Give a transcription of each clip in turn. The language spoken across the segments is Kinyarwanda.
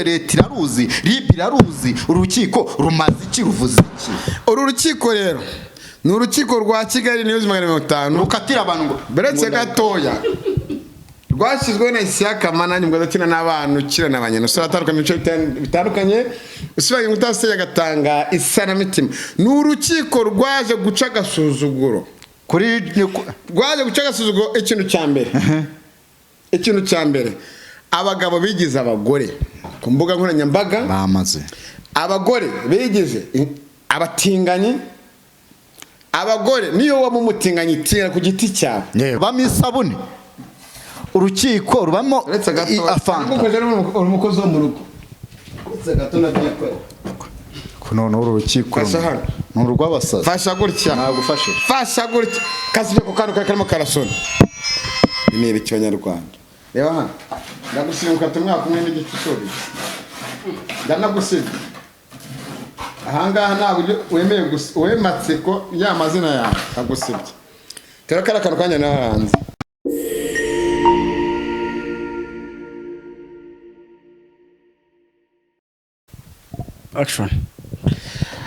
Leta iraruzi, RIB iraruzi, urukiko rumaze iki, ruvuze iki? Uru rukiko rero ni urukiko rwa Kigali News 450 rukatira abantu ngo Buretse gatoya, rwashyizweho na Isiyaka Manani ngo adakina n'abana, ukina na banyina, usura atandukanye ibice bitandukanye, usibanye utasenya agatanga isanamitima. Ni urukiko rwaje guca agasuzuguro kuri rwaje guca agasuzuguro. Ikintu cya mbere, abagabo bigize abagore ku mbuga nkoranyambaga, bamaze abagore bigize abatinganyi, abagore niyo waba umutinganyi, tinga ku giti cyawe. Rubamo isabune, urukiko rubamo Uretse gato, afanta. Uri umukozi wo mu rugo, uretse gato ndabyikorera. None uru rukiko Fasha hano. ni urw'abasazi. Fasha gutya. Nagufashe. Fasha gutya, kasibye ku kantu kari karimo karasona. Ibi ni ibiki Banyarwanda? Reba hano, ndagusibuka umwaka umwe n'igice usubije, ndanagusiga ahangaha. Ntabwo wemeye gusa wematsiko ya mazina yawe, ndagusibye. Tera kariya kantu kanjye nawe hanze. Action.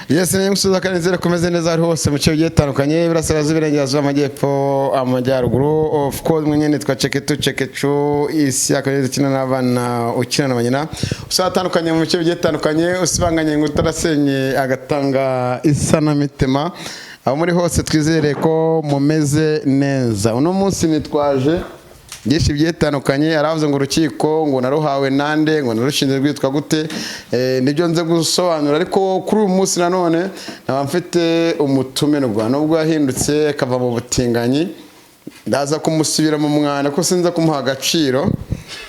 Yes, ni musuza kandi nizere kumeze neza ari hose mu bice bigiye bitandukanye, iburasirazuba, iburengerazuba, amajyepfo, amajyaruguru. Of course mwe nyine twa Ceketu Cekecu isi yakoze ukina n'abana, ukina na banyina, usaba atandukanye mu bice bigiye bitandukanye, usibanganye ngo utarasenye agatanga isanamitima. Aho muri hose twizere ko mumeze neza. Uno munsi nitwaje byinshi bigiye bitandukanye. Aravuze ngo urukiko ngo naruhawe nande, ngo narushinze rwitwa gute? Nibyo nze gusobanura. Ariko kuri uyu munsi nanone nkaba mfite umutumirwa, nubwo yahindutse akava mu butinganyi, ndaza kumusubira mu mwana ko sinza kumuha agaciro.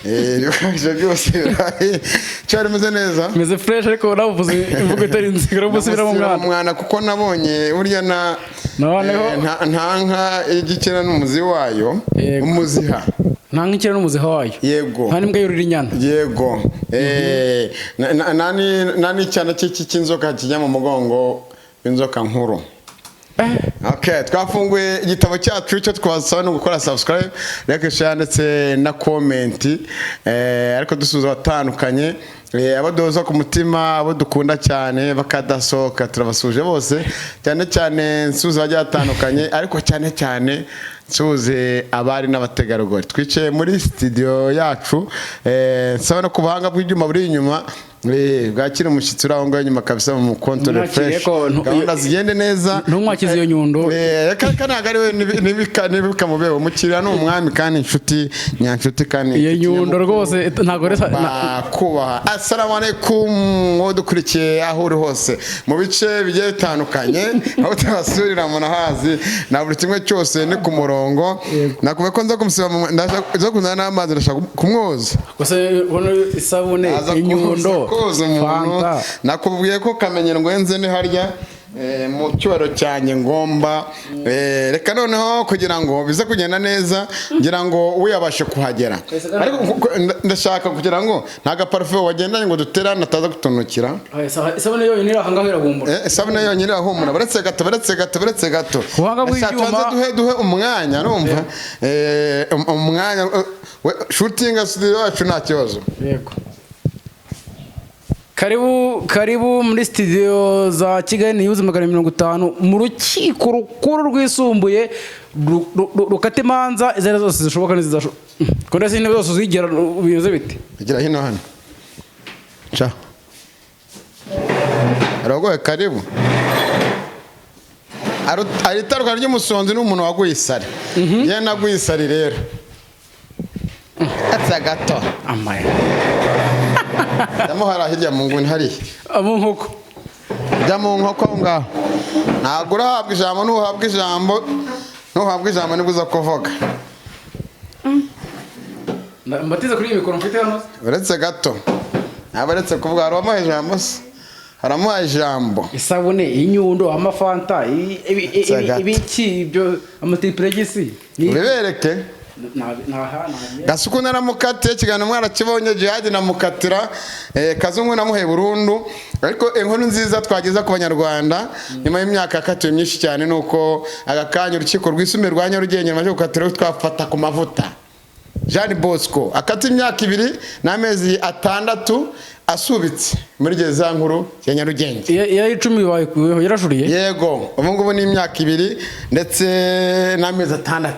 Ibikoresho byose birahari, cyari bimeze neza. Meze fresh, ariko navuze imvugo itari nziza, uramusubira mu Ndamusubira mwana. mu mwana kuko nabonye burya na Noneho nta nka igikina n'umuzi wayo. Yego. Umuziha. Nta nk'ikira n'umuziha wayo. Yego. Nta n'imbwa yurira inyana. Yego. Nta n'icyana cy'inzoka kijya mu mugongo w'inzoka nkuru. Okay, twafunguye igitabo cyacu. Icyo twasaba ni ugukora subscribe, like, share ndetse na comment. Ariko dusuhuza abatandukanye, abo duhoza ku mutima, abo dukunda cyane bakadasohoka, turabasuje bose. Cyane cyane nsuhuza abagiye batandukanye, ariko cyane cyane nsuhuze abari n'abategarugori. Twicaye muri studio yacu. Nsaba no ku buhanga bw'ibyuma buri inyuma, bwakira umushyitsi uri aho ngaho inyuma kabisa mu kontore Mwakiriye fresh, ko gahunda zigende neza. Ntumwakize iyo nyundo. Reka ntabwo ari we, ntibikamubere. Umukiriya ni umwami kandi inshuti nyanshuti kandi Iyo inshuti nyundo nyamukuru. rwose ntabwo resa Bakubaha. Assalamu alaikum, wowe dukurikiye aho uri hose mu bice bigiye bitandukanye, aho tubasurira munahazi na buri kimwe cyose ni ku murongo. Nakuvuga ko nza kumusiba nza kuzana n'amazi, ndashaka kumwoza. Gusa ubona isabune, Aza inyundo, koza umuntu. fanta. Nakubwiye ko kamenyero ngo nze ni harya, mu cyubahiro cyanjye ngomba. Reka noneho kugira ngo bize kugenda neza, ngira ngo uyabashe kuhagera, ariko ndashaka kugira ngo nta gaparufe wagendanye ngo duterane ataza gutunukira. Ah, isabune yonyine iri aha ngaho irabumbura. Isabune yonyine irahumura. Buretse gato, buretse gato, buretse gato. Ubuhanga Ndashaka bw'ibyuma. tubanze duhe umwanya, numva umwanya shooting studio yacu nta kibazo. Yego, karibu, karibu muri studio za Kigali News 450, mu rukiko rukuru rwisumbuye rukata imanza izo ari zo zose zishoboka n'izidashoboka. Ko ndetse intebe zose uzigera bimeze bite? Gira hino hano. Ca. Aragoye karibu. Ari itandukana ry'umusonzi n'umuntu waguye isari. Njye naguye isari rero. Atsa gato. Amaye. Ndamuhara hirya mu nguni hariya. Abo nkoko. Jya mu nkoko aho ngaho. Ntabwo urahabwa ijambo, nuhabwa ijambo, nuhabwa ijambo nibwo uza kuvuga. Mbatize kuri iyi mikoro mfite hano. Uretse gato. Ntabwo uretse kuvuga, hari uwamuha ijambo se? Hari uwamuha ijambo. Isabune, inyundo, amafanta, Gato. ibiki ibyo, amatiripuregisi. Ubibereke. Gasuku naramukatiye, ikiganiro mwarakibonye, Jihad namukatira, Kazungu namuhe burundu. Ariko inkuru nziza twageza ku Banyarwanda nyuma y'imyaka yakatiwe myinshi cyane nuko aka kanya urukiko rwisumbuye rwa Nyarugenge rumaze gukatira twafata ku mavuta Jean Bosco akata imyaka 2 n'amezi 6. Asubitse muri gereza nkuru ya Nyarugenge. Iya 10 bayikuyeho, yarajuriye. Yego, ubu ngubu ni imyaka 2 ndetse n'amezi 6.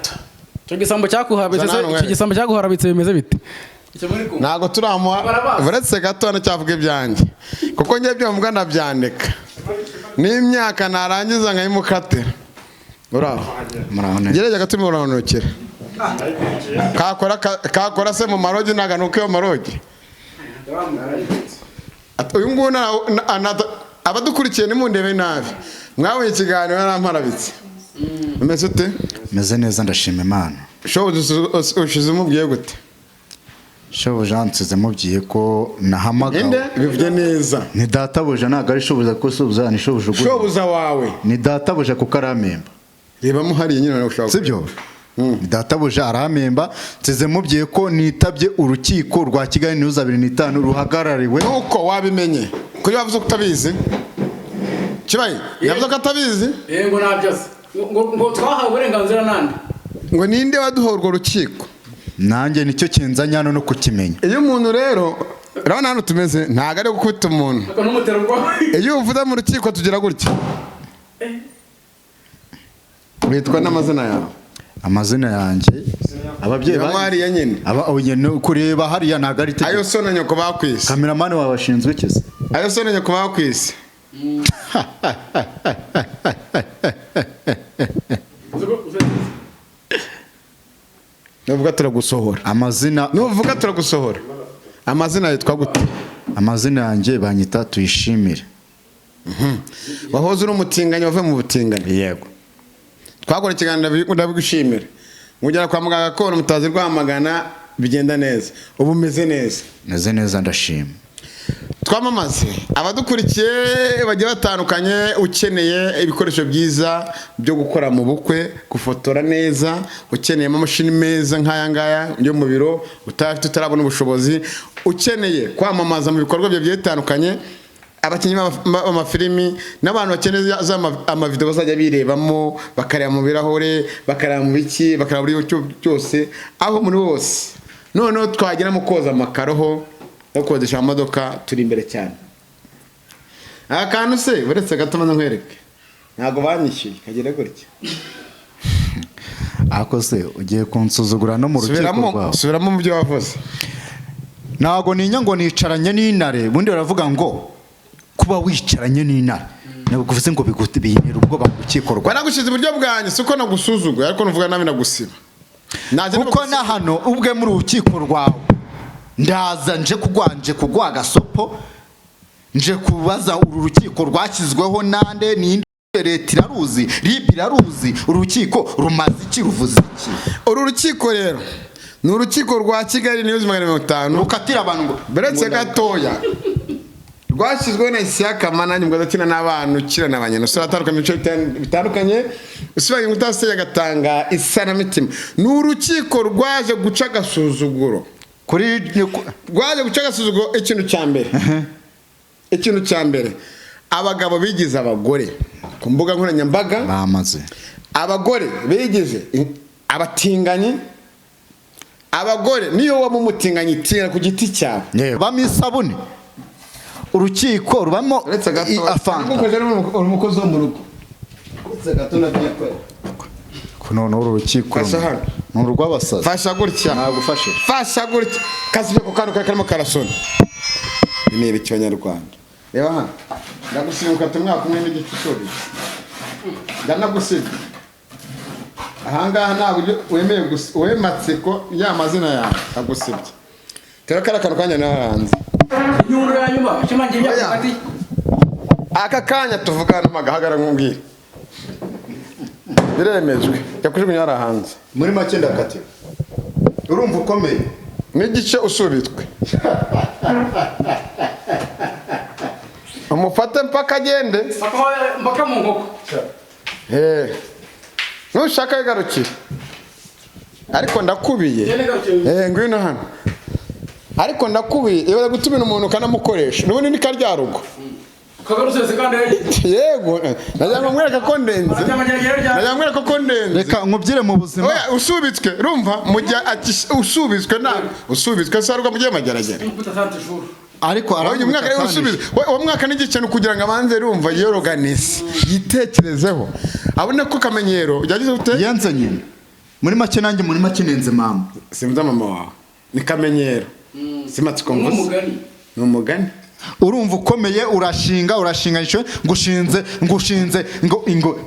Icyo gisambo cyakuharabitse Zana hano icyo nkwereke. gisambo cyaguharabitse bimeze bite? Icyo muri kumwe. Ntabwo turamuha. Barabazi. Uretse gato cyavuga ibyanjye, kuko njye ibyo mvuga ndabyandika n'imyaka narangiza nkayimukatira. Uraho? Muraho neza. Gerageza gatuma uranukira kakora kakora se mu marogi, ntago nuko iyo marogi. Ati, uyu nguyu abadukurikiye nimundebe nabi, mwabonye ikiganiro yaramparabitse. Umeze ute? Meze neza, ndashima Imana. Shobuja ushize umubwiye gute? Shobuja nsize mubwiye ko Inde? nahamagawe. Bivuge neza. Ni databuja, ntabwo ari shobuja, kuko shobuja ni shobuja uguhemba. Shobuja wawe. Ni databuja kuko arampemba. Rebamo hariya nyine ushaka. Sibyo, ni databuja arampemba. Nsize mubwiye ko nitabye urukiko rwa Kigali News 25 ruhagarariwe. Nuko wabimenye kuri wavuze ko utabizi, kibaye yavuze ko atabizi. Yego, nabyo se. Ngo twahawe uburenganzira nande? Ngo ninde waduha urwo rukiko? Nanjye nicyo kinzanye hano no kukimenya. Iyo umuntu rero, urabona hano tumeze, ntabwo ari gukubita umuntu. Ako numutera ubwoba. Iyo uvuze mu rukiko tugira gutya. Witwa n'amazina yawe? Amazina yanjye ababyeyi Reba hariya nyine. Aba oye, no, kureba hariya ntabwo ari Ayo itegeko. so na nyoko bakwise. Kameramani wawe ashinzwe iki se? Ayo so na nyoko bakwise. Nuvuga turagusohora. Amazina. Nuvuga turagusohora. Amazina yitwa gute? Amazina yanjye banyita Tuyishimire. Wahoze uri umutinganyi, wavuye mu butinganyi? Yego. Twakora ikiganiro, ndabigushimira, ngugera kwa muganga kora umutazi Rwamagana, bigenda neza, ubu umeze neza? Meze neza, ndashima. Twamamaze abadukurikiye bagiye batandukanye. Ukeneye ibikoresho byiza byo gukora mu bukwe, gufotora neza, ukeneye amamashini meza nk'aya ngaya yo mu biro, utayafite, utarabona ubushobozi, ukeneye kwamamaza mu bikorwa byawe bigiye bitandukanye, abakinnyi b'amafilimi n'abantu bakeneye za amavideo bazajya birebamo, bakareba mu birahure, bakareba mu biki, bakareba buri cyose aho muri hose. Noneho twagera mu koza amakaro ho no kodesha amamodoka, turi imbere cyane. Aka kantu se, uretse gato maze nkwereke, ntabwo banyishyuye, kagere gutya. Ako se ugiye kunsuzugura no mu rukiko Subiramo. rwawe? Subiramo mu byo wavuze. Ntabwo ninya ngo nicaranye n'intare. Ubundi baravuga ngo kuba wicaranye n'intare ntabwo bivuze ngo bintera ubwoba mu rukiko rwawe. Banagushyize iburyo bwanjye, si uko nagusuzuguye, ariko nuvuga nabi nagusiba. Najya Kuko na hano ubwe muri urukiko rwawe ndaza nje kugwa, nje kugwa agasopo, nje kubaza uru rukiko rwashyizweho nande, ninde? Leta iraruzi? RIB iraruzi? Urukiko rumaze iki, ruvuze iki? Uru rukiko rero ni urukiko rwa Kigali News 500. Rukatira abantu ngo Buretse gatoya, rwashyizweho na Isiyaka Manani, ubwo adakina n'abana, ukina na banyina, usura atandukanye mu bice bitandukanye, usibanye utasenya agatanga isanamitima. Ni urukiko rwaje guca agasuzuguro. Kuri Rwaje guca agasuzuguro. Ikintu cya mbere, abagabo bigize abagore ku mbuga nkoranyambaga, bamaze abagore bigize abatinganyi, abagore niyo waba umutinganyi, tinga ku giti cyawe. Bamo isabune, urukiko rubamo Uretse gato. Afanta. Uri umukozi wo mu rugo, uretse gato nabyikorera. Ko noneho uru rukiko Fasha hano. ni urw'abasazi. Fasha gutya. Nagufashe. Fasha gutya, kasibye ku kantu kari karimo karasona. Ni ibiki Abanyarwanda? Reba hano, ndagusiga ukata umwaka umwe n'igice usubije, ndanagusiga ahangaha. Ntabwo wemeye gusa wematsiko ya mazina yawe agusibye. Tera kariya kantu kanya naranze. Inyundo ya nyuma ishimangira imyaka Oya. hagati. Aka kanya tuvugana mpagahagara nkubwire, biremejwe, yakujugunya hariya hanze. Muri make ndakatiwe, urumva ukomeye. N'igice usubitswe, umufate mpaka agende. Mpaka mu nkoko. Eh. Nushaka wigarukire, ariko ndakubiye. Gende garukire. Ngwino hano, ariko ndakubiye, ibaze gutumira umuntu ukanamukoresha n'ubundi ni karyarugo. Kagarutse kandi. Yego, nagira ngo nkwereke ko ndenze. Amageragere rya Nagira ngo nkwereke ko ndenze. Reka nkubyire mu buzima. Oya, usubitswe, urumva mu gihe usubitswe, ntabwo usubitswe se ariko mugiye mageragere. Imbuto sante jour. Ariko Uyu mwaka rero usubiza uwo mwaka n'igice ni ukugira ngo abanze rumva yoroganise, yitekerezeho, abone ko Kamenyero yagize ute. Yanze nyina muri make, nanjye muri make nenze mama. Simza mama wawe ni Kamenyero, si Matsiko mvuze. N'umugani. Ni umugani. Urumva ukomeye, urashinga, urashinga ngushinze, ngushinze ngo ingo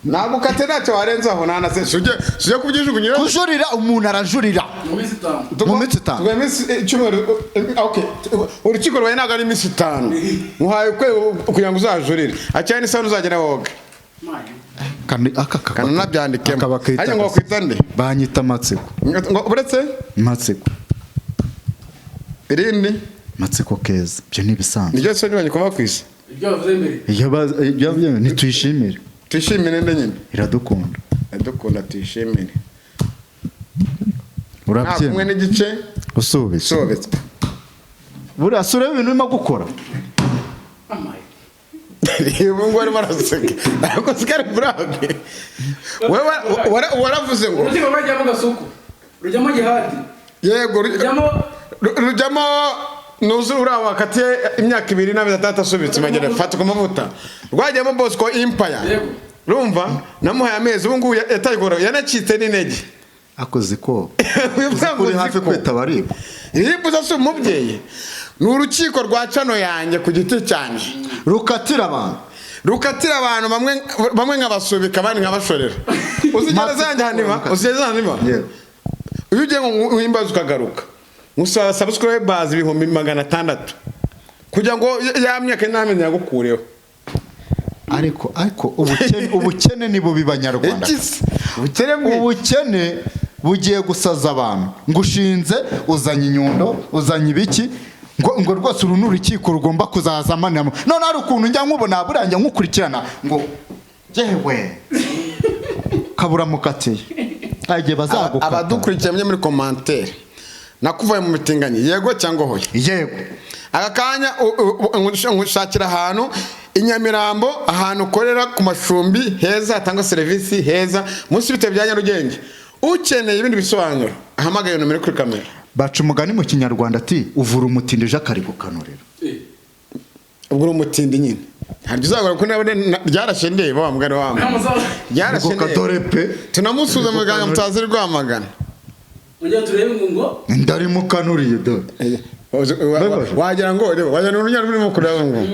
Ntabwo ukate, ntacyo warenzaho, ntanase sujye sujye kubyijugunyira. Kujurira, umuntu arajurira. Mu minsi 5. Mu minsi 5. Tuguha iminsi icyumweru, okay. Urukiko rwawe ntabwo ari iminsi 5, muhaye ukwezi kugira ngo uzajurire, acyane n'isabune uzagera woga. Kandi aka Kandi unabyandikemo. Aka bakita Ariko ngo bakwita nde? Banyita Matsiko. Ngo uretse Matsiko. Irindi? Matsiko Keza, ibyo ni ibisanzwe. Niryo se nyibanye kuva ku isi. Ibyo bavuze mbere. Iyo ntituyishimire. Tuyishimire nde nyine? Iradukunda. Iradukunda, tuyishimire. Nta kumwe Urabyemera? n'igice. Usubitse. Usobetswe. Buriya si ureba ibintu urimo gukora. Amaye. Ubu ngubu arimo araseka, ariko sikari burage wowe waravuze ngo Urukiko rwajyamo Gasuku, rujyamo Gihadi, yego rujyamo rujyamo nuzu uriya wakatiye imyaka 2 n'amezi 6 asubitse magera fata ku mavuta, rwajyamo Bosco Empire. Yego. Rumva namuhaye amezi, ubu ngubu yataye igorora, yanacitse n'intege. Akoze ko uri hafi kwitaba aribwa. Iribuza si umubyeyi, ni urukiko rwa cano yanjye ku giti cyanjye. Rukatira abantu. Rukatira abantu, bamwe bamwe nkabasubika, abandi nkabashorera. Uzigereza yanjye hanima, uzigereza hanima. Yego. Iyo ugiye ngo uhimbaze ukagaruka, usaba subscribers 600,000 kugira ngo ya myaka n'amezi yagukureho. Ariko ubukene ni bubi, banyarwanda. Iki se? Ubukene bwe. Ubukene bugiye gusaza abantu. Ngushinze, uzanye inyundo, uzanye ibiki, ngo rwose uru ni urukiko rugomba kuzaza manamo. None hari ukuntu njya nkubona, buriya njya nkukurikirana, ngo yewe kabura mukatiye igihe bazagukata. Abadukurikiye mujye muri commentaire, nakuvaye mu mitinganyi, yego cyangwa hoya? Yego. Aka kanya ngushakira ahantu i Nyamirambo, ahantu ukorera ku macumbi heza, hatangwa serivisi heza, munsi y'ibitaro bya Nyarugenge. Ukeneye ibindi bisobanuro ahamagaye nomero kuri kamera. Baca umugani mu Kinyarwanda ati: "Uvura umutindi ejo akarigukanurira." Ubwo uri umutindi nyine, ntabyo uzagora kuko nawe ryarashe ndeba wa mugani wa ryarashe Ngo ndeba. Dore pe. Tunamusuza muganga mutazi Rwamagana. Mujye turebe ngo Ndarimukanuriye, dore. Wagira ngo reba, wagira ngo urunyara rurimo kureba ngo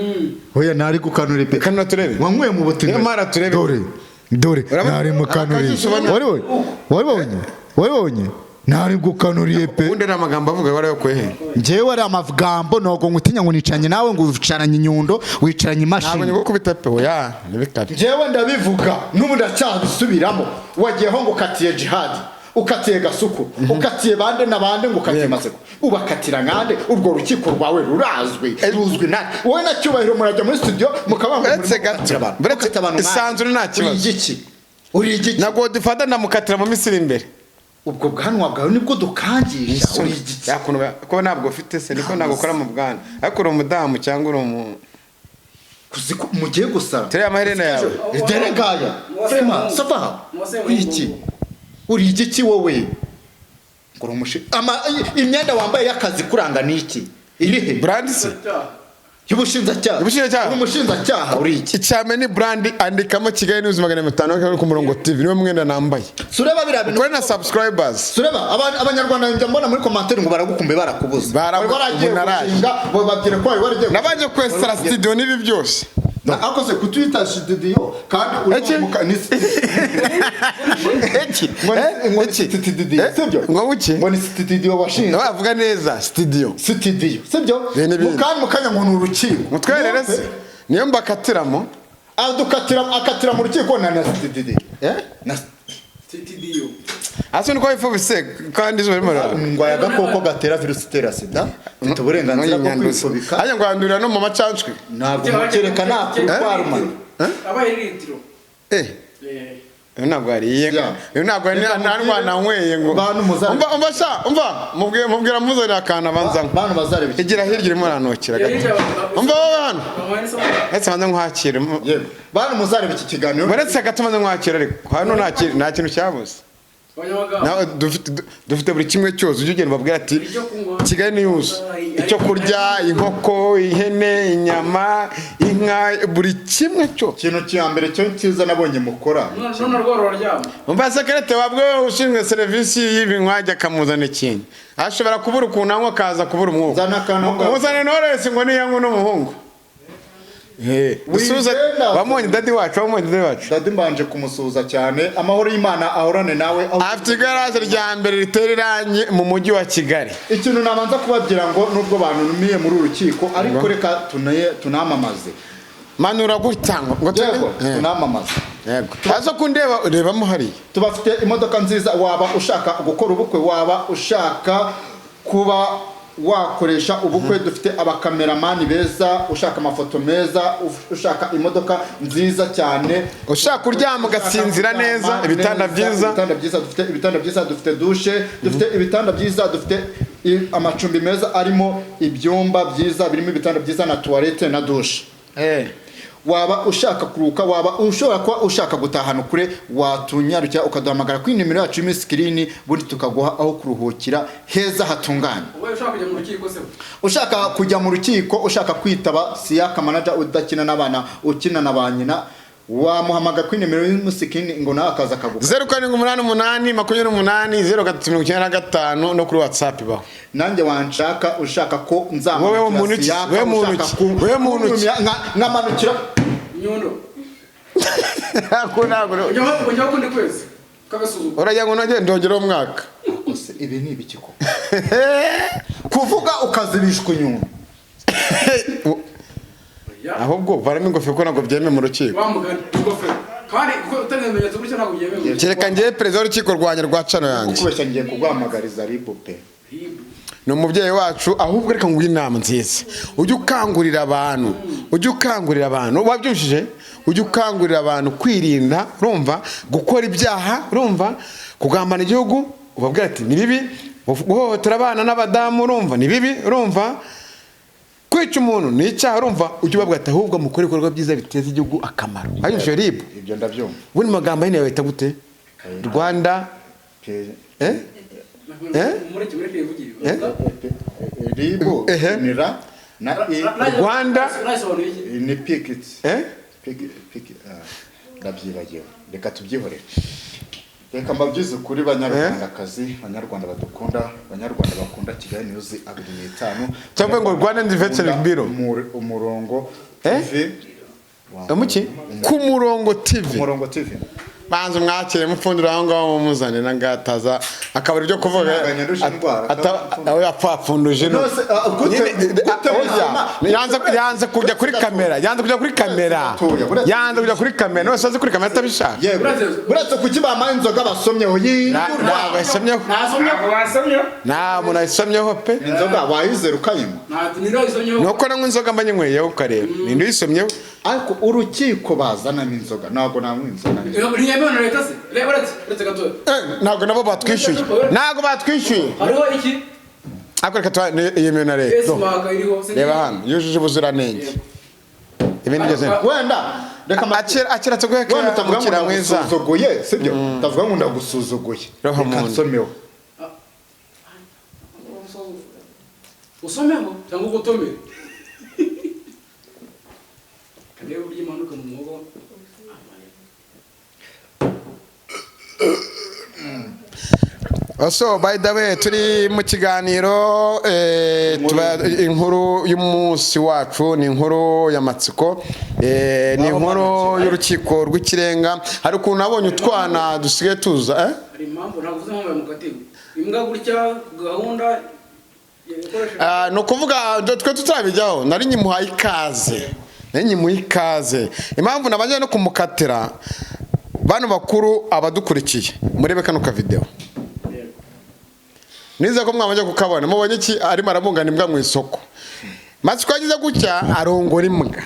Oya, ntari gukanura pe. Kanura turebe. Wanyweye mu butindi. Niyo mara turebe. Dore dore. Urabona- Ntari mukanuriye. Akajisho ubona- Wari wabonye, wari wabonye, wari wabonye, ntari gukanuriye pe. Ubundi ari amagambo avuga warayakuye he? Njyewe ari amagambo, ntabwo ngutinya ngo nicanye nawe, ngo wicaranye inyundo, wicaranye Ntabwo imashini. nyigukubita pe, oya, ntibikabe. Njyewe ndabivuga n'ubu ndacyabisubiramo. Wagiyeho ngo ukatiye Jihadi, ukatiye Gasuku, ukatiye bande na bande, ngo ukatiye Yego. Maseko, ubakatira nkande? Urwo rukiko rwawe rurazwi, ruzwi nande? Wowe na Cyubahiro murajya muri studio mukaba ngo Uretse murimo gato, gukatira abantu. uretse Mukata abantu nkande. isanzure nta kibazo. Uri igiki? Uri igiki? Na Godfather ndamukatira mu minsi iri imbere. Ubwo bwanwa bwawe nibwo dukangisha. Uri igiki? Yakuntu ko ntabwo ufite se, niko ntabwo ukora mu bwana, ariko uri umudamu cyangwa uri umu Kuzi ko mugiye gusara. Teriya amaherena yawe. Dore ngaya. Frema sava. Uri iki? Uri igiki wowe? Ngo uri ama imyenda wambaye y'akazi kuranga ni iki? Iri he? Brand se? Y'ubushinjacyaha. Y'ubushinjacyaha. Uri umushinjacyaha, uri iki? Icyame ni brand, andikamo Kigali News 500 kuri ku murongo TV, niwo mwenda nambaye. Sureba biriya bintu. Ukore na subscribers. Sureba abanyarwanda njya mbona muri commentaire ngo baragukumbe, barakubuza. Wari waragiye Ubu naraje. gushinga, bo babwira ko wari waragiye. Nabanje kwesitara studio n'ibi byose. Ariko se kutwita studio kandi uri Iki? ni Iki? ngo ni ngo ni Iki? studio, sibyo? Ngo buki? Ngo ni studio washinze. Bavuga neza studio. Studio, sibyo? Bene bene. Mukanya mukanya ngo ni urukiko. Mutwerere se niyo mbakatiramo. Adukatira, akatira mu rukiko na studio. Eh? Na TTDU. Ase niko wifubise kandi izuba ririmo rirava. Ndwaye agakoko gatera virusi itera sida, mfite uburenganzira bwo kwifubika. Hajya ngo wandurira no mu macanshwe. Ntabwo mukereka nakurwaruma. Abaye litiro. Eh, uyu ntabwo yariye. Yeah. Uyu ntabwo yariye, Reka nta ndwara nanyweye ngo. Bantu muza- Umva, umva sha, umva mubwira, mubwira muzanira akantu abanza anywe. Bantu bazareba iki. Igira hirya, urimo uranukira gato. Umva wowe hano, uretse banza nkwakire. Yego, bantu muzareba iki kiganiro. Uretse gato banza nkwakire, ariko hano nta kintu, nta kintu cyabuze. Abanyamagare. Nawe dufite buri kimwe cyose, ujya ugenda ubabwira ati Icyo kunywa. Kigali News, icyo kurya, inkoko, ihene, inyama, inka, buri kimwe cyose. Ikintu cya mbere cyo cyiza nabonye mukora. None rwo ruraryama. Umva, sekirete wabwe ushinzwe serivisi y'ibinywaji akamuzana ikintu, ashobora kubura ukuntu anywa, akaza kubura umwuka. Zana akantu ngaho. Muzane Knowless ngo niyanywe n'umuhungu. Dusuhuze. Wigenda. Wamubonye daddy wacu? Wamubonye daddy wacu? Daddy, mbanje kumusuhuza cyane. Amahoro y'Imana ahorane nawe Afite igaraje rya mbere ritera irangi mu mujyi wa Kigali. Ikintu nabanza kubabwira ngo nubwo bantumiye muri uru rukiko, ariko reka tunamamaze. Manura gutya ngo Yego. Tunamamaze. Yego, aza kundeba, rebamo hariya. Tubafite imodoka nziza. Waba ushaka gukora ubukwe, waba ushaka kuba wakoresha ubukwe, dufite abakameramani beza. Ushaka amafoto meza, ushaka imodoka nziza cyane, ushaka kuryama ugasinzira ushaka neza, kuryama ibitanda neza, byiza. Ibitanda byiza, dufite ibitanda byiza, dufite dushe, dufite ibitanda byiza, dufite amacumbi meza arimo ibyumba byiza birimo ibitanda byiza na tuwarete na dushe. Waba ushaka kuruhuka, waba ushobora kuba ushaka gutahana kure, watunyarukira ukaduhamagara kuri nimero yacu y'imi screen, ubundi tukaguha aho kuruhukira heza hatunganye. Ubaye ushaka kujya mu rukiko se? Ushaka kujya mu rukiko, ushaka kwitaba Siyaka Manager udakina n'abana, ukina na ba nyina, wamuhamagara kuri nimero y'imi screen ngo nawe akaza akaguka. 0788 28 03 95, no kuri WhatsApp baho. Nanjye wanshaka, ushaka ko Wowe muntu nzamanukira ki? Siyaka, Wowe muntu ushaka ki? Wowe muntu ki? nkamanukira Inyundo. Ako ntabwo Ujyaho kundi kwezi kagasuzuguro. Uragira ngo nongere ndongereho umwaka? Ese ibi ni ibiki koko? Kuvuga ukazibishwa inyuma. Ahubwo varamo ingofero kuko ntabwo byemewe mu rukiko. Wa mugani, ingofero kandi kuko utanga ibimenyetso gutya ntabwo byemewe. Kereka ngewe perezida w'urukiko rwanjye rwa cano yanjye. Kubeshya, ngiye kuguhamagariza RIB pe. Ni umubyeyi wacu. Ahubwo reka nguhe inama nziza: ujye ukangurira abantu, ujye ukangurira abantu, wabyumvishije? Ujye ukangurira abantu kwirinda, urumva, gukora ibyaha, urumva, kugambana igihugu, ubabwira ati ni bibi guhohotera abana n'abadamu, urumva, ni bibi, urumva, kwica umuntu ni icyaha, urumva. Ujye ubabwira ati ahubwo mukore ibikorwa byiza biteza igihugu akamaro. Wabyumvishije, RIB? Ibyo ndabyumva. Ubundi magambo yine bayita gute? Rwanda eh? Eh? Mureke, mureke yivugire. Eh? RIB Ehe. ni ra na i. Rwanda. Nasobanuye iki? Ni pikiti. Eh? Piki piki, ndabyibagiwe, reka tubyihorere. Reka mbabwize ukuri, banyarwandakazi, banyarwanda badukunda, banyarwanda bakunda Kigali News 25. Cyangwa ngo Rwanda Development Bureau. Umurongo Eh? TV. Umuki? Ku Murongo TV. Umurongo TV. Banza umwakire, mupfundura aho ngaho, mumuzane na ngataza akabura ibyo kuvuga. Sinaganya ndusha indwara. Aho yapfapfunduje no. Nose, gute- Nyine, gute oya, muzima? yanze kujya kuri kamera, yanze kujya kuri kamera, Gatoya, buretse- yanze kujya kuri kamera. Nose azi kuri kamera atabishaka. Yego, buretse kuki bampaye inzoga basomyeho yindura? Ntabwo yasomyeho. Nasomye. Wasomye? Nta muntu ayisomyeho pe. Inzoga wayizera ukayinywa? Nta nirayisomyeho. Nuko nanywa inzoga mba nyinyweye, ukareba ninde uyisomyeho. Ariko urukiko bazanamo inzoga, ntabwo nanywa inzoga. Ntiyemewe na leta se? Reba, uretse gatoya. Ntabwo nabo batwishyuye, ntabwo batwishyuye. Hariho iki? Ariko reka yemewe na leta. Esi maka iriho. Reba hano, yujuje ubuziranenge, ibindi byose. Wenda reka Akira tuguhe. Wenda utavuga ngo Mukira mwiza. ndagusuzuguye, sibyo? Utavuga ngo ndagusuzuguye. Roho Reka muntu. nsomeho. Usomeho cyangwa ugotomere, karebe uburyo imanuka mu muhogo. So by the way, turi mu kiganiro, inkuru y'umunsi wacu ni inkuru y'amatsiko, ni inkuru y'urukiko rw'ikirenga. Hari ukuntu nabonye utwana dusigaye tuza, eh? Hari impamvu ntabwo uzi impamvu yamukatiwe imbwa gutya ku gahunda yakoresheje. Ah, ni ukuvuga twe tutabijyaho, nari nyimuhaye ikaze, nari nyimuha ikaze. Impamvu nabanje no kumukatira, bano bakuru abadukurikiye, murebe kano kavideo. Nize ko mwabanje kukabona. Mubonye iki? Arimo arabungana imbwa mu isoko. Matsiko yagize gutya arongora imbwa.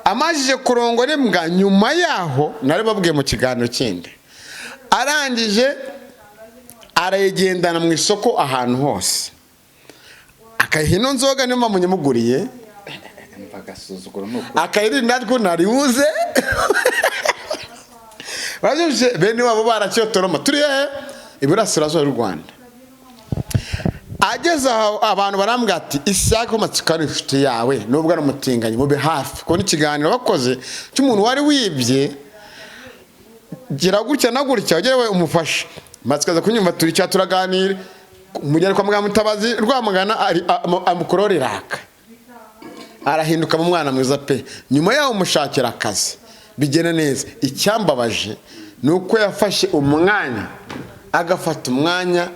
Amajije kurongora imbwa, nyuma yaho nari babwiye mu kiganiro kindi, arangije arayigendana mu isoko ahantu hose, akayiha ino nzoga, niyo mpamvu nyimuguriye. Mva agasuzuguro ni uku. Akayirinda ariko ntaribuze. Urabyumvise, bene wabo barakiyotoroma. Turi hehe? Iburasirazuba y'u Rwanda. Ageze aho, abantu barambwira ati: "Ishyaka Matsiko ari inshuti yawe, nubwo ari umutinganyi, mube hafi." Kubona ikiganiro bakoze cy'umuntu wari wibye, gira gutya na gutya, ugere we umufashe. Matsiko aza kunyumva, turicara turaganira, umugera kwa muganga Mutabazi Rwamagana, amukorora iraka, arahinduka mu mwana mwiza pe. Nyuma yaho umushakira akazi, bigenda neza. Icyambabaje ni uko yafashe umwanya, agafata umwanya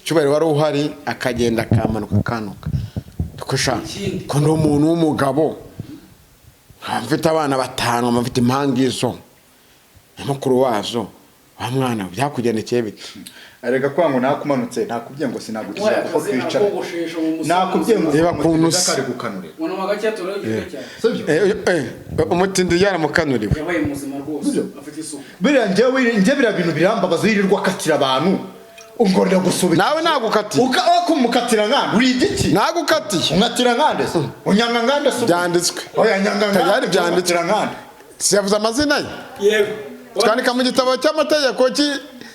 Cyubahiro wari uhari, akagenda akamanuka akanuka. Sha, ko ndi umuntu w'umugabo, nkaba mfite abana batanu, nkaba mfite impangizo na mukuru wazo, wa mwana we, byakugendekeye bite? Arega kwanga ngo nakumanutse, nakubwiye ngo sinagutira kuko twicara, nakubwiye ngo Reba ukuntu usa. kari gukanurira. Sibyo. Umutindi yaramukanuriwe. Yabaye muzima rwose, afite isuku. Biriya njyewe, njye biriya bintu birambabaza, yirirwa akatira abantu ngo ndagusubika. Nawe nagukatiye. Uka kumukatira nkande, uri igiki? Nagukatiye. Unkatira nkande se? Unyanga nkande se? Byanditswe. Oya, nyanga nkande. Tayari byanditswe. Unkatira nkande. Siyavuze amazina ye. Yego. Twandika mu gitabo cy'amategeko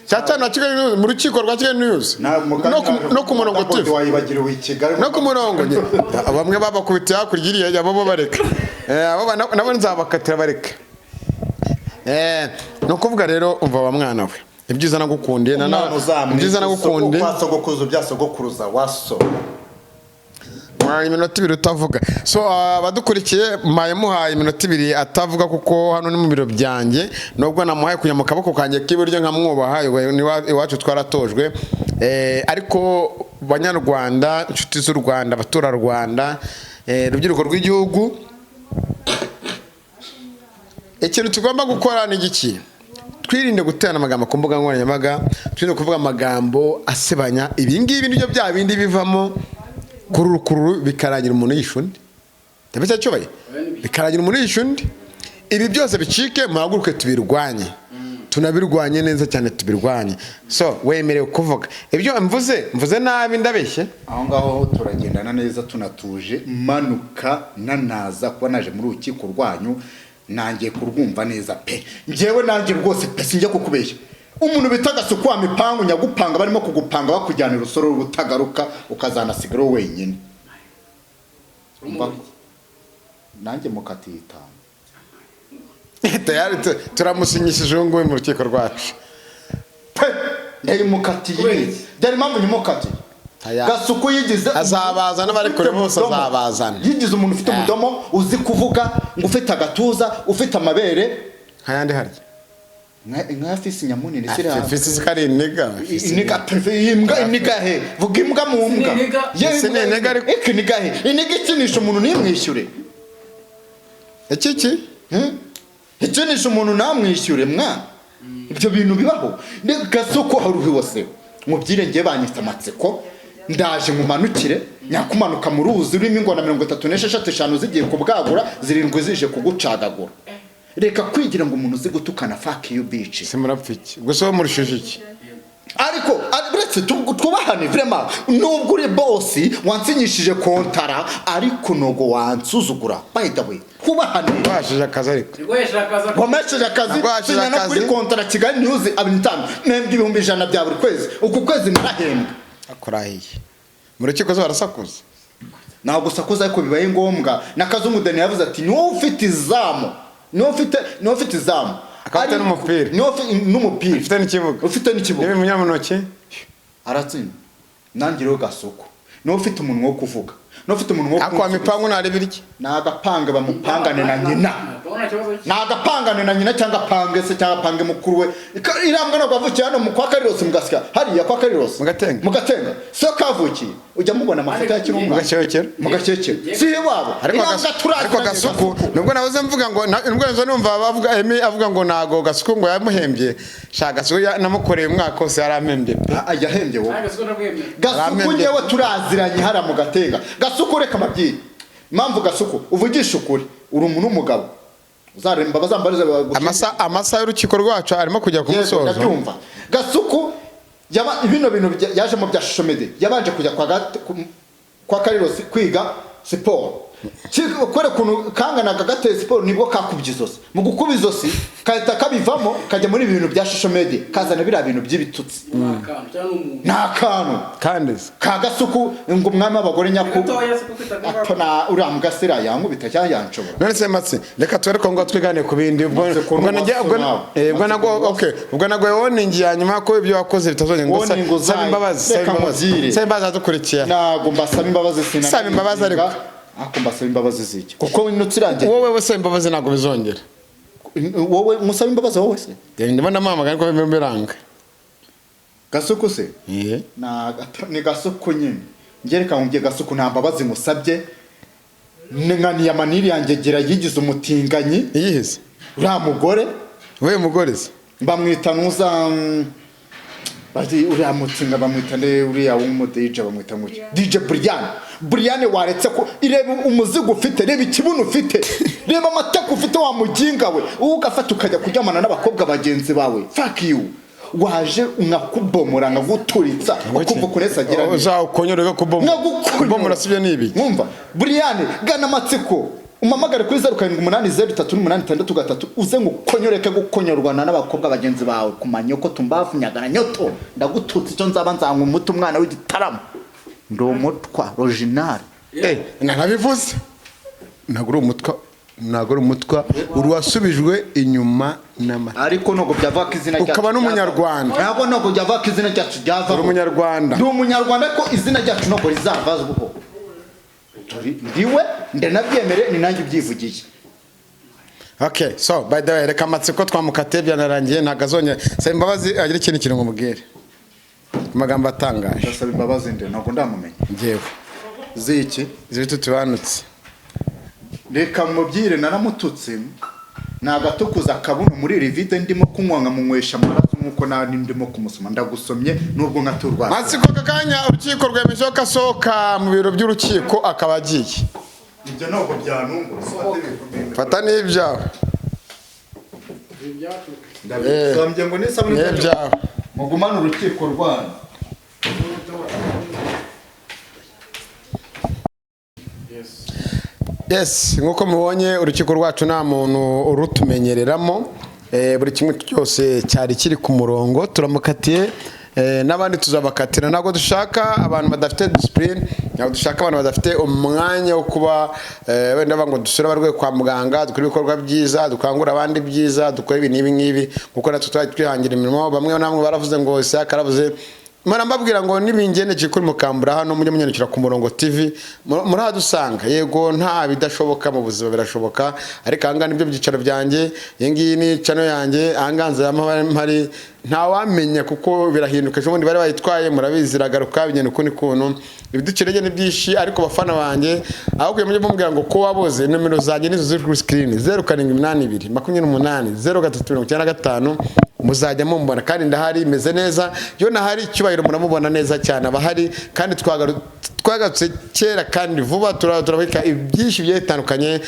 cya cyane wa Kigali News, mu rukiko rwa Kigali News, no ku murongo TV. Wayibagiriwe i Kigali. No ku murongo nyine. Bamwe babakubitiye hakurya iriya, abo bo bareka. Abo nabo nzabakatira bareka. Ni ukuvuga rero, umva wa mwana we, ibyiza nagukundiye Umwana uzamwite ibyiza nagukundiye. Kwa sogokuruza bya sogokuruza wa so. Muhaye iminota 2 utavuga. So abadukurikiye, mbaye muhaye iminota 2 atavuga, kuko hano ni mu biro byanjye, nubwo namuhaye kujya mu kaboko kanjye k'iburyo nkamwubaha, iwacu twaratojwe. Ariko banyarwanda, inshuti z'u Rwanda, abaturarwanda, rubyiruko rw'igihugu, ikintu tugomba gukora ni igiki? Twirinde guterana amagambo ku mbuga nkoranyambaga, twirinde kuvuga amagambo asebanya. Ibi ngibi nibyo bya bindi bivamo kururu kururu, bikarangira umuntu yishe undi. Ndabona cyubaye, bikarangira umuntu yishe undi. Ibi byose bicike, muhaguruke tubirwanye, tunabirwanye neza cyane, tubirwanye. So wemerewe kuvuga ibyo mvuze. Mvuze nabi, ndabeshye? Aho ngaho turagendana neza, tunatuje. Manuka nanaza kuba naje muri urukiko rwanyu, nangiye kurwumva neza pe. Njyewe nanjye rwose pe, sinjya kukubeshya. Umuntu bita Gasuku wa mipangu nyagupanga, barimo kugupanga bakujyana urusoro rutagaruka, ukazanasigara wenyine. Umva, nanjye mukatiye 5. Tayari turamusinyishije ubu ngubu mu rukiko rwacu. Pe, ndayimukatiye. Dore impamvu nyimukatiye. Tayari. Gasuku yigize Azabazana, bari kure bose. ufite umudomo. Azabazana. Yigize umuntu ufite umudomo, uzi kuvuga, ngo ufite agatuza, ufite amabere Nkayandi harya? Nka ya fisi nyamunini siriya. Fisi kari iniga. Iniga pe, imbwa iniga he? Vuga imbwa mu mbwa. Iniga. Ye, Ese ni iniga ariko? Iki iniga he? Iniga ikinisha umuntu ntimwishyure. Iki ki? Hmm? Ikinisha umuntu ntamwishyure mwa, ibyo bintu bibaho? Ni Gasuku hari wose mubyirengeye, banyita amatsiko. Ndaje nkumanukire nyakumanuka mu ruzi rurimo ingona 36, 5 zigiye kubwagura, 7 zije kugucagagura. Reka kwigira ngo umuntu uzi gutukana. Fuck you, bitch. Se murapfa iki gusa? Wo murushije iki? Ariko uretse twubahane vraiment, nubwo uri boss wansinyishije kontara, ariko nubwo wansuzugura, by the way, twubahane. Washije akazi ariko. Wamesheje akazi. Nagwashije Sinya no kuri akazi. kontara Kigali News 25, mpembwa 100,000 bya buri kwezi. Uku kwezi narahembwa. Akurahiye, mu rukiko zo barasakuza. Ntabwo usakuza, ariko bibaye ngombwa. Na Kazungu Dani yavuze ati: "Niwowe ufite izamu, niwowe ufite izamu." Akaba afite n'umupira. Niwowe n'umupira. Ufite n'ikibuga. Ufite n'ikibuga. Niba umunyamuntoki Aratsinda. Nanjye rero, Gasuku, niwowe ufite umunwa wo kuvuga, niwowe ufite umunwa wo Ariko wa kunsubiza. mipangu ntareba iki? Ni agapanga, bamupangane na nyina. Ni agapangane na nyina, cyangwa apange se, cyangwa apange mukuru we. Irambwa ntabwo avukiye hano mu kwa Karirosi, mu Gasika hariya kwa Karirosi. Mu Gatenga. Mu Gatenga siyo kavukiye? Ujya mubona amafoto yakiri Mu umwana. Gashyokero. Mu Gashyokero si iwabo? Ariko Irambwa turaziranye. Ariko Gasuku, nubwo nahoze mvuga ngo nubwo nahoze numva bavuga, Emi avuga ngo ntago Gasuku ngo yamuhembye. Sha, Gasuku namukoreye umwaka wose, yarampembye pe. Ah, yahembye wowe. Gasuku, Aramembye. ngewe turaziranye hariya mu Gatenga. Gasuku, reka amabwire impamvu. Gasuku, uvugisha ukuri, uri umuntu w'umugabo, uzaremba bazambarize. Amasaha y'urukiko rwacu arimo kujya ku Yego, musozo. Ndabyumva. Gasuku bino bintu yajemo bya social media, yabanje kujya kwa Karirosi kwiga siporo. Kubera ukuntu kanganaga gateye siporo, nibwo kakubye izosi. Mu gukuba izosi kahita kabivamo, kajya muri ibi bintu bya social media, kazana biriya bintu by'ibitutsi. Ni akantu cyangwa ni umuntu? Ni akantu. Kandi se Ka Gasuku ngo umwami w'abagore nyaku. Gatoya se kuko itaka. Ato na uriya mugasira yankubita cyangwa yanshobora. None se Matsi, reka twereke ngo twigane ku bindi. Ubwo Matsiko ubwo najya ubwo nawe. ubwo Matsiko nago, okay, ubwo nago warning ya nyuma ko ibyo wakoze bitazongera ngo Warning uzayi. saba imbabazi, saba Reka imbabazi. mubwire. Saba imbabazi adukurikiye. Ntabwo mbasaba imbabazi, sinari Saba imbabazi ariko. Ariko mbasaba imbabazi ziki? Kuko inutsi irangiye. Wowe we saba imbabazi, ntabwo bizongera. Wowe musaba imbabazi wowe se? Ndimo ndamuhamagara ariko birimo biranga. Gasuku se? Eh. Ni Gasuku nyine. Ngereka nkubwiye, Gasuku, nta mbabazi musabye. Nkaniye amaniri yanjye gira yigize umutinganyi. Iyihe se? Uriya mugore. We mugore se? Bamwita nuza, bazi uriya mutsinga bamwita nde? Uriya w'umu DJ bamwita nguki? DJ Brian. Brian, waretse ko ireba umuzigo ufite, reba ikibuno ufite, reba amatako ufite, wa muginga we, wowe ugafata ukajya kuryamana n'abakobwa bagenzi bawe. Fuck you! Waje nkakubomora, nkaguturitsa, ukumva ukuntu ese agira neza. Uzawukonyore kubomora. Nkagukonyora. Kubomora sibyo ni ibi. Mwumva Brian, gana amatsiko, umamagare kuri 07803863, uze ngo ukonyoreke gukonyorwana n'abakobwa bagenzi bawe ku manyoko. Tumbavu nyagana nyoto, ndagututse icyo nzaba nzanywa umuti umwana w'igitaramo, ndi umutwa original. Eh, narabivuze, ntabwo uri umutwa, ntabwo uri umutwa, uri uwasubijwe inyuma n'amata. Ariko ntabwo byava ko izina ryacu Ukaba n'umunyarwanda. Ntabwo byava ko izina ryacu ryavaho. Uri umunyarwanda. Ndi umunyarwanda, ariko izina ryacu ntabwo rizavazwaho. Ndiwe ndanabyemere, ni nanjye ubyivugiye. Okay, so by the way, reka amatsiko twamukatiye, byanarangiye, ntabwo azongera. Saba imbabazi, agira ikindi kintu ngumubwire, amagambo atangaje. Ndasaba imbabazi nde? Ntabwo ndamumenya. Njyewe. Ziki? Zibiti tubanutse. Reka mubyire, naramututse nagatukuza akabuno muri iri vide ndimo kunywa, nkamunywesha amaraso nk'uko nari ndimo kumusoma. Ndagusomye nubwo nkaturwara. Matsiko, aka kanya urukiko rwemeje ko asohoka mu biro by'urukiko, akaba agiye. Ibyo ntabwo byanungura. Fata n'ibyawe. Ndabisambye ngo n'isabune. N'ibyawe. Mugumane urukiko rwanyu. Yes, nk'uko mubonye, urukiko rwacu nta muntu urutumenyereramo. Buri kimwe cyose cyari kiri ku murongo. Turamukatiye, n'abandi tuzabakatira. Ntabwo dushaka abantu badafite discipline, ntabwo dushaka abantu badafite umwanya wo kuba wenda bavuga ngo dusure abarwayi kwa muganga, dukore ibikorwa byiza, dukangure abandi byiza, dukore ibi n'ibi ngibi, kuko natwe twari twihangira imirimo. Bamwe na bamwe baravuze ngo Isaka aravuze. Mpora mbabwira ngo nibingendekeye kuri mukambura hano, mujye munyandikira ku Murongo TV, murahadusanga. Yego, nta bidashoboka mu buzima, birashoboka. Ariko ahangaha nibyo byicaro byanjye, iyi ngiyi ni channel yanjye, ahangaha nzaba mpari, ntawamenya kuko birahinduka. Ejo bundi bari bayitwaye, murabizi, iragaruka, bigenda ukundi kuntu. Ibiducira ni byinshi, ariko bafana banjye, aho mujye mubwira ngo ko wabuze nomero zanjye, nizo ziri kuri screen: 0782280395. Muzajya mumbona kandi ndahari, meze neza. Iyo nahari, Icyubahiro muramubona neza cyane, abahari kandi twagarutse kera kandi vuba, turabika ibyinshi bigiye bitandukanye.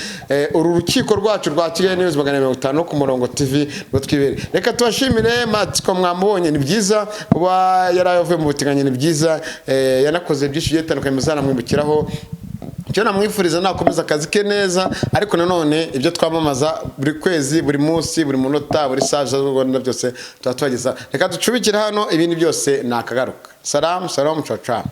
Uru rukiko rwacu rwa Kigali News 250 ku Murongo TV ngo twibere. Reka tubashimire. Matsiko mwamubonye, ni byiza kuba yari avuye mu butinganyi, ni byiza. Yanakoze byinshi bigiye bitandukanye muzanamwibukiraho. Icyo namwifuriza, nakomeza akazi ke neza, ariko nanone ibyo twamamaza buri kwezi, buri munsi, buri munota, buri saa z'u Rwanda byose tuba tubageza. Reka ducubikire hano, ibindi byose ni akagaruka. Salamu salamu, ciao ciao.